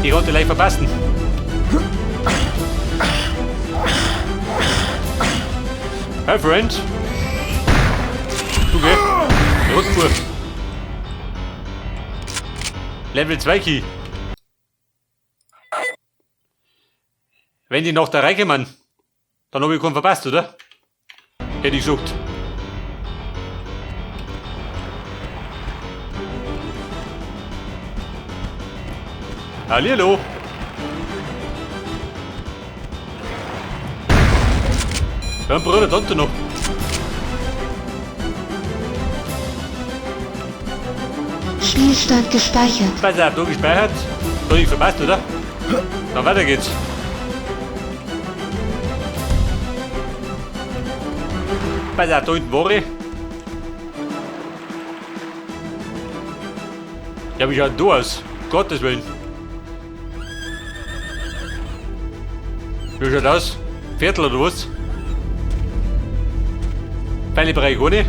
Die konnte leicht verpassen. Hi Friend. Du geh. Rotspur. Level 2 Key. Wenn die noch da reinkommen, dann hab ich keinen verpasst, oder? Hätte ich gesagt. Hallihallo. Ja, Bruder, Tante noch. Spielstand gespeichert. Pass auf, da gespeichert. Da ich verpasst, oder? Dann weiter geht's. Pass auf, da hinten war ich. Ja, wie schaut denn da aus? Gottes Willen. Wie schaut aus? Viertel oder was? Pfeilebereich ohne.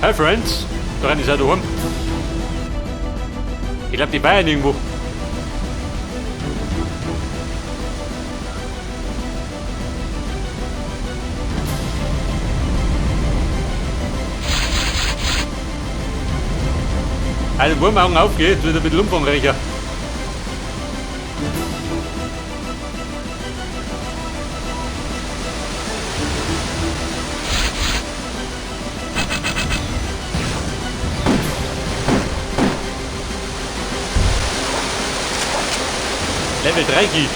Hi Friends, da rennen die Seite daheim. Ich glaub, die Bayern irgendwo. Also Wurmaugen aufgeht, wird ein bisschen umfangreicher. Level 3 Key.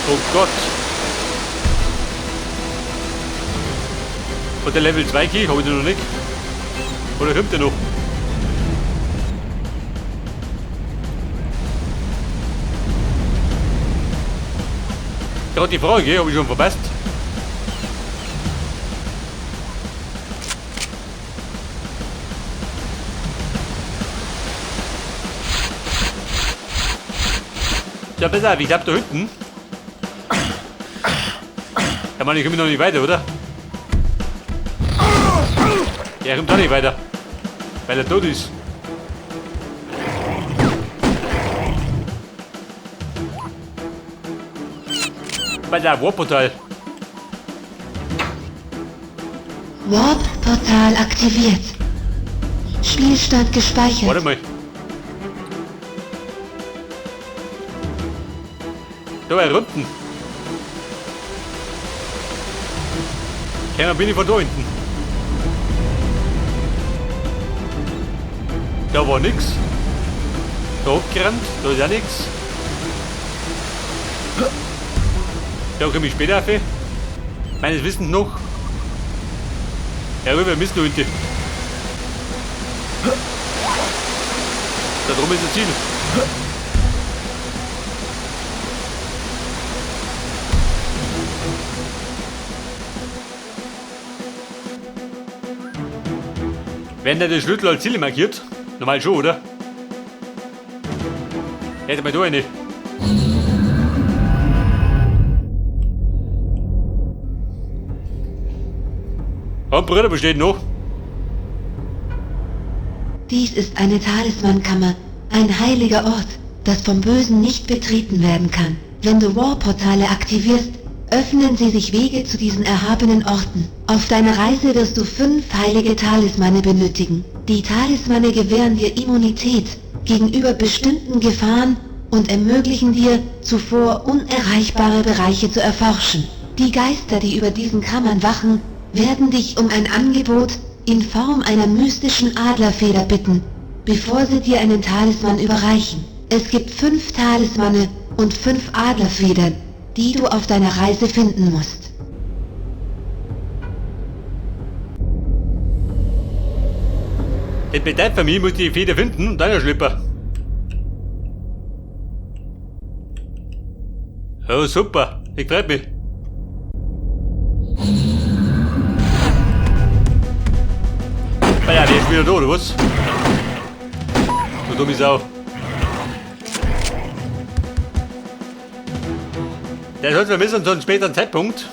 Oh Gott. Und der Level 2 Key habe ich noch nicht. Oder kommt der noch? Gerade die Frage, habe ich schon verpasst. Ja, pass auf, ich glaub da hinten. Ja, Mann, ich komme noch nicht weiter, oder? Ja, er kommt auch nicht weiter. Weil er tot ist. Bei der Warp-Portal. Warp-Portal aktiviert. Spielstand gespeichert. Warte mal. Da war unten. Keiner bin ich von da hinten. Da war nix. Da abgerannt, da ist auch nix. Da komme ich später auf. Meines Wissens noch. Ja, wir müssen da hinten. Da drum ist das Ziel. Wenn der den Schlüssel als Ziel markiert? Normal schon, oder? Hätte mal da eine. Ein Bruder besteht noch. Dies ist eine Talismankammer, ein heiliger Ort, das vom Bösen nicht betreten werden kann. Wenn du Warp-Portale aktivierst, öffnen sie sich Wege zu diesen erhabenen Orten. Auf deiner Reise wirst du 5 heilige Talismane benötigen. Die Talismane gewähren dir Immunität gegenüber bestimmten Gefahren und ermöglichen dir, zuvor unerreichbare Bereiche zu erforschen. Die Geister, die über diesen Kammern wachen, werden dich um ein Angebot in Form einer mystischen Adlerfeder bitten, bevor sie dir einen Talisman überreichen. Es gibt 5 Talismane und 5 Adlerfedern, die du auf deiner Reise finden musst. Das bedeutet für mich, muss ich die Feder finden und dann ein Schlüpper. Oh, super, ich freu mich. Ah ja, der ist wieder da, oder was? Du dumme Sau. Der sollte wir wissen, zu einem späteren Zeitpunkt.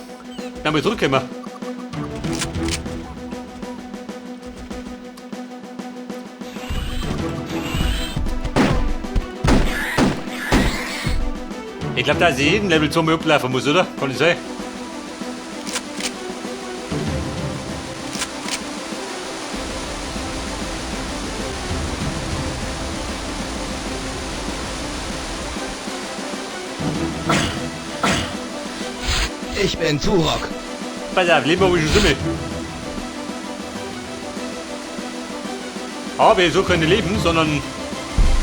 Nochmal zurückkommen. Ich glaube, dass ich jeden Level 2 mal ablaufen muss, oder? Kann ich sein? Ich bin Turok. Pass auf, leben wir schon Summe. Aber ich so keine Leben, sondern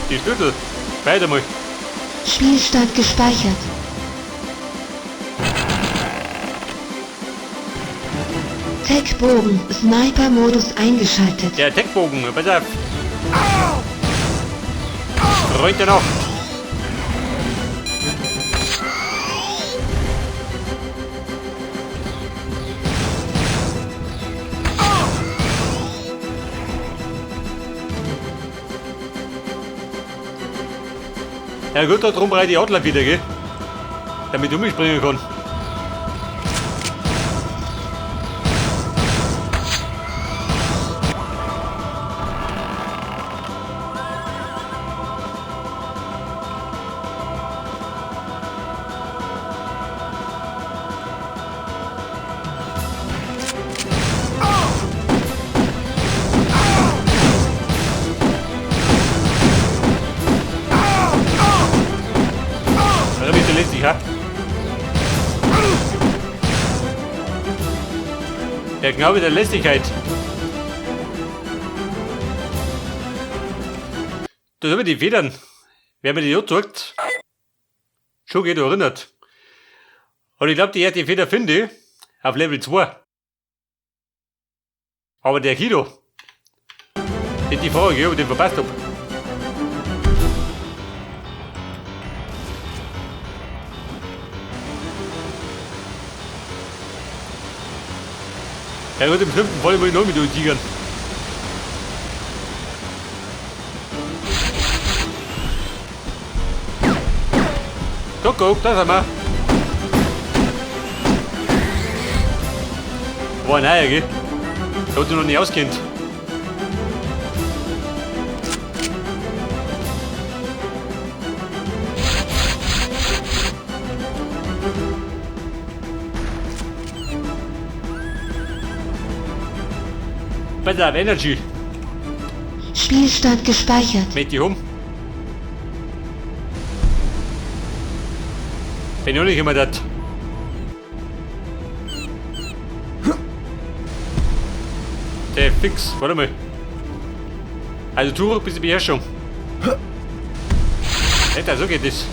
die Schlüssel. Weiter mal. Spielstand gespeichert. Tech-Bogen, Sniper-Modus eingeschaltet. Der Tech-Bogen, pass auf. Freund noch. Ja gut, da drum brauche ich die Adler wieder, gell? Damit ich umspringen kann. Der Knabe der Lässigkeit. Das sind die Federn. Wer mir die drückt, schon geht erinnert. Und ich glaube, die erste Feder finde ich auf Level 2. Aber der Kido, die Frage, ob ich den verpasst hab. Ja gut, im schlimmsten Fall muss ich noch mit den Tigern. Guck, guck, da sind wir. War ein neuer, gell? Der hat sich noch nicht auskennt. Pass auf, Energy. Spielstand gespeichert. Mit die um. Bin ich auch nicht immer das. Der fix, warte mal. Also Turok bis die Beherrschung. Alter, so geht das.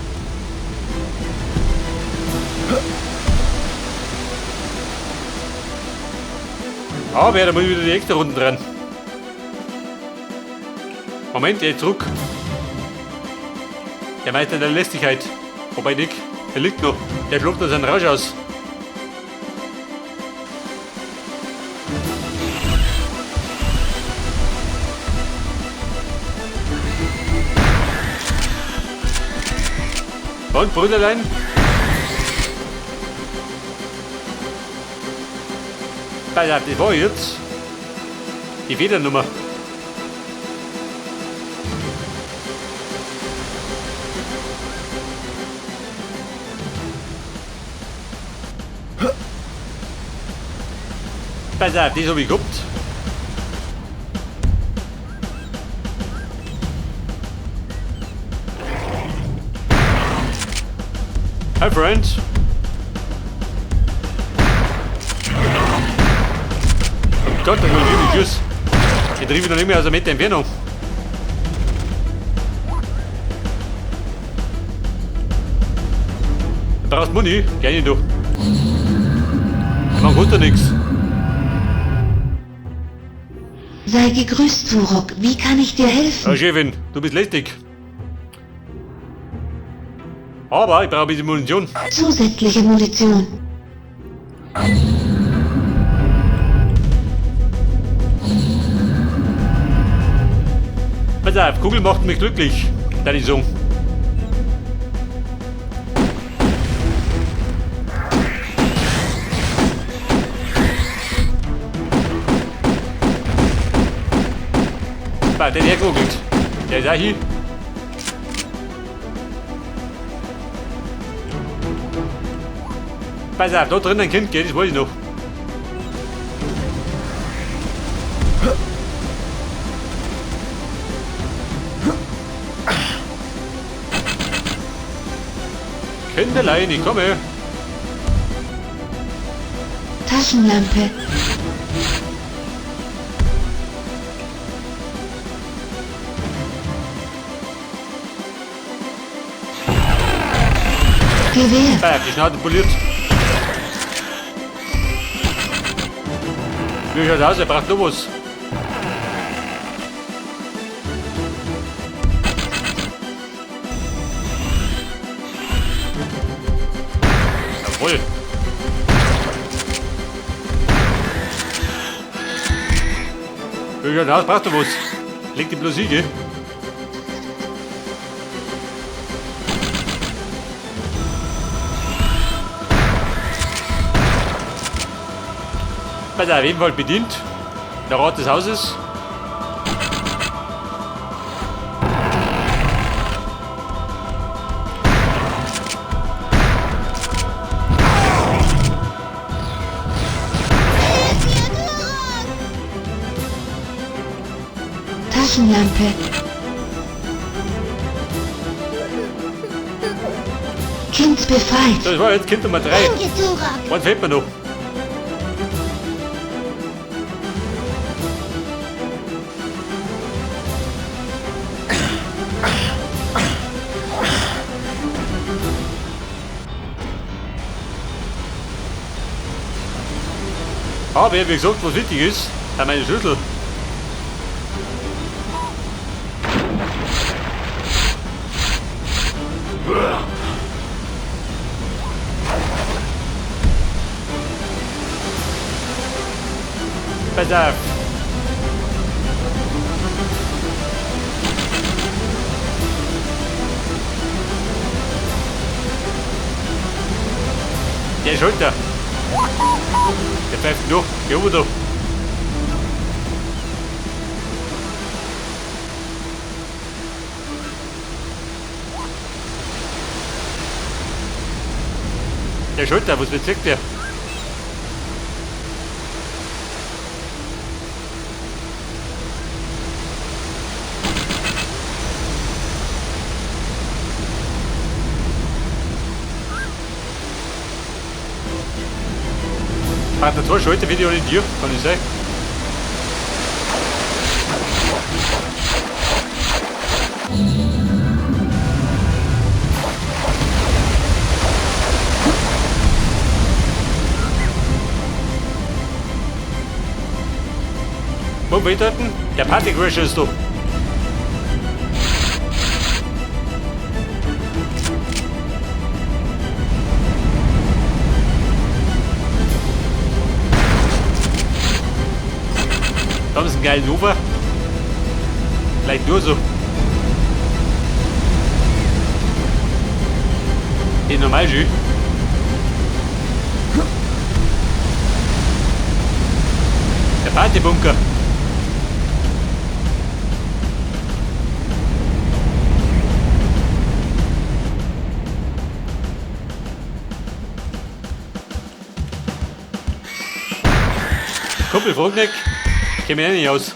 Aber da muss ich wieder die extra Runden dran. Moment, er ist zurück. Der Meister der Lästigkeit. Wobei Nick, der liegt noch. Der schlägt noch seinen Rausch aus. Und Brüderlein? Pass auf, das war jetzt die Federnummer. Pass auf, das hab ich gehabt. Hi friend. Gott, da kommt wirklich Schuss. Ich triff ihn noch nicht mehr aus der Meter Entfernung. Du brauchst Muni? Gerne doch. Man kostet ja nichts. Sei gegrüßt, Turok. Wie kann ich dir helfen? Oh, Chefin, du bist lästig. Aber ich brauche ein bisschen Munition. Zusätzliche Munition. Pass auf, Kugel macht mich glücklich, deine Song. Ah, der hergeruckelt. Der ist auch hier. Pass auf, da drin ein Kind geht, das weiß ich noch. Kinderlein, ich komme. Taschenlampe. Gewehr. Ah, die Schnauze poliert. Wie schaut's aus? Er braucht noch was. Jawohl. Wie schaut's aus? Braucht noch was. Leg die bloß hin, gell? Bei der auf jeden Fall bedient. Der Rat des Hauses. Taschenlampe. Kind befreit. So, das war jetzt Kind Nummer 3. Danke, Turok. Was fehlt mir noch? Aber wie gesagt, was wichtig ist, sind meine Schlüssel. Pass auf. Der Schulter. Der pfeift noch. Geh oben da. Der Schulter, was bezirkt der? Hat der zwei Schalter wieder in dir, kann ich sein. Wo bin ich dort? Der Partycrasher ist da. Da haben sie einen geilen Ufer. Vielleicht nur so. Den normal schön. Der Partybunker. Kumpel, frag nicht. Kenn mich eh nicht aus.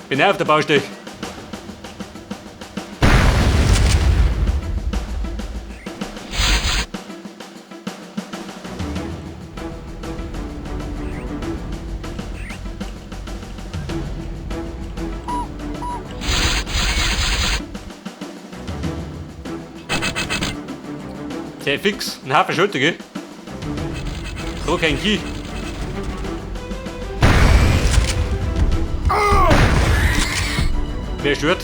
Bin auch auf der Baustelle. Sehr fix, ein Hafer Schulter, gell? So kein Key. Wer stört?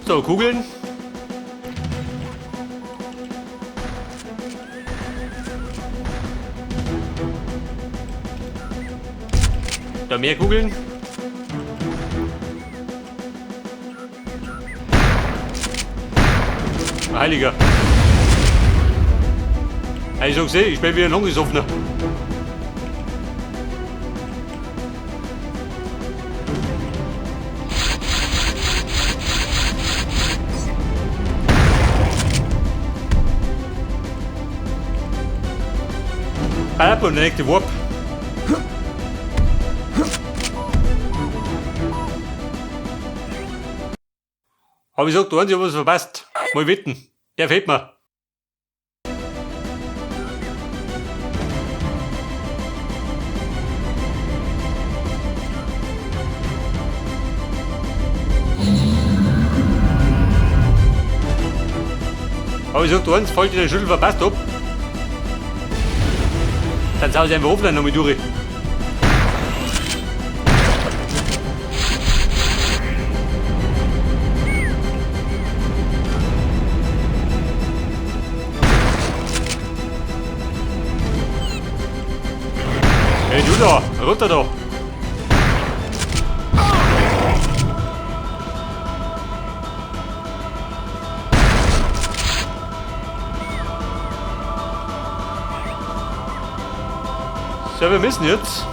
So, Kugeln. Da mehr Kugeln. Heiliger. Ich sag's eh, ich bin wieder ein Hungesoffener. Ab und der nächste Warp. Aber ich sag, du hast ja was verpasst. Mal wetten. Der fehlt mir. Aber ich sag, du hast voll den Schlüssel verpasst hab. Dann sau ich einfach offline noch mit durch. Hey du da, runter da. So, wir müssen jetzt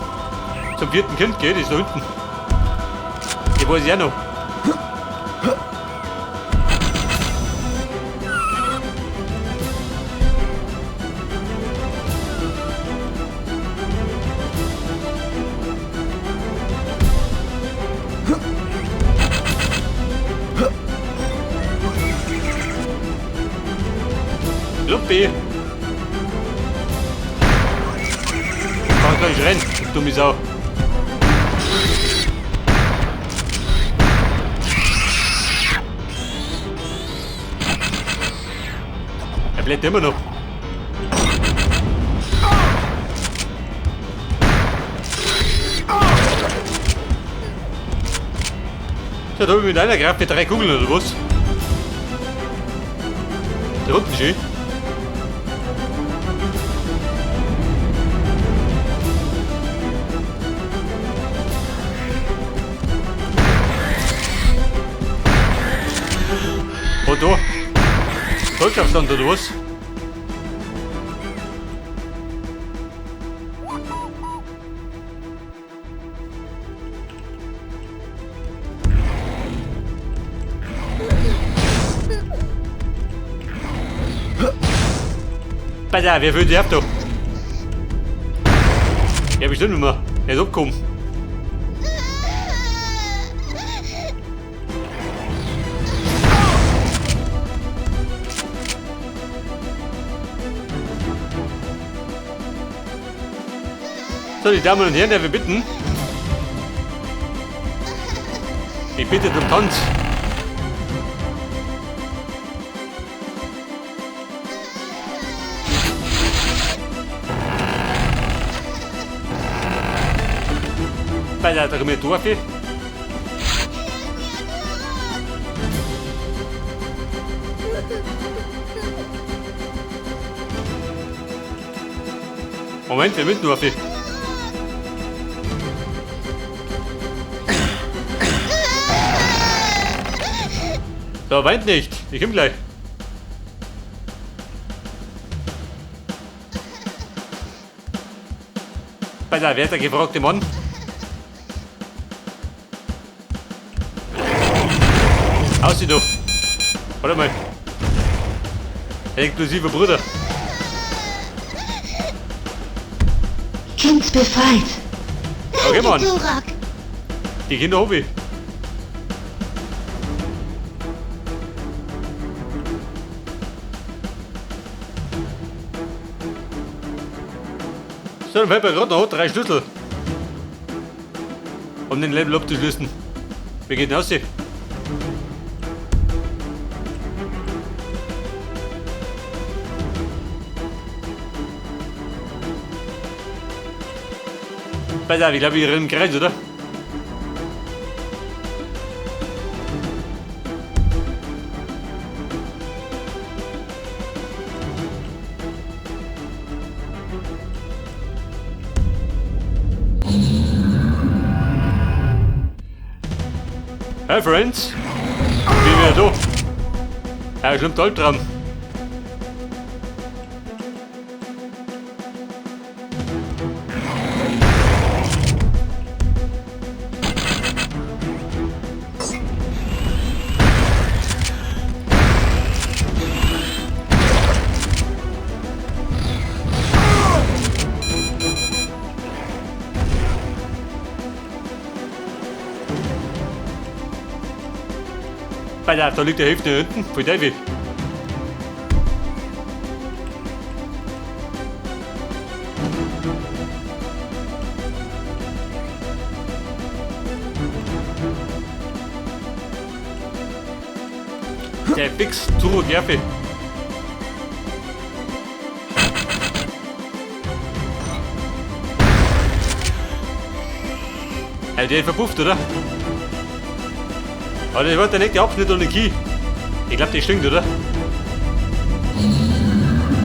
zum vierten Kind gehen, das ist da hinten. Ich weiß ja noch. Lumpi! Kann gleich rennen, dumme Sau. Er bleibt immer noch. So, da hab ich mit einer Kraft mit 3 Kugeln oder was? Da unten schön. Oh, da. Volksabstand oder was? Pass auf, wer fühlt sich ab da? Ja, bestimmt nicht mehr. Er ist abgekommen. So, die Damen und Herren, darf ich bitten? Ich bitte zum Tanz. Pass auf, da kommt ein. Moment, wir müssen nur auf. So, weint nicht. Ich komm gleich. Pass auf, wer ist der gefragte Mann? Aussieh doch. Warte mal. Inklusive Bruder. Kind befreit. Okay, Mann. Die Kinder hab ich. So, dann fällt mir gerade noch 3 Schlüssel. Um den Level abzuschließen. Wie geht denn aus hier? Pass auf, ich glaube, ich renne im Kreis, oder? Hey Friends, bin wieder da. Ja, schlimm Albtraum. Alter, da liegt der Hälfte hinten. Voll Teufel. Der Bix Turbo Gerfe. Alter, der ist verpufft, oder? Aber das wird der nächste Abschnitt ohne Key. Ich glaube, das stinkt, oder?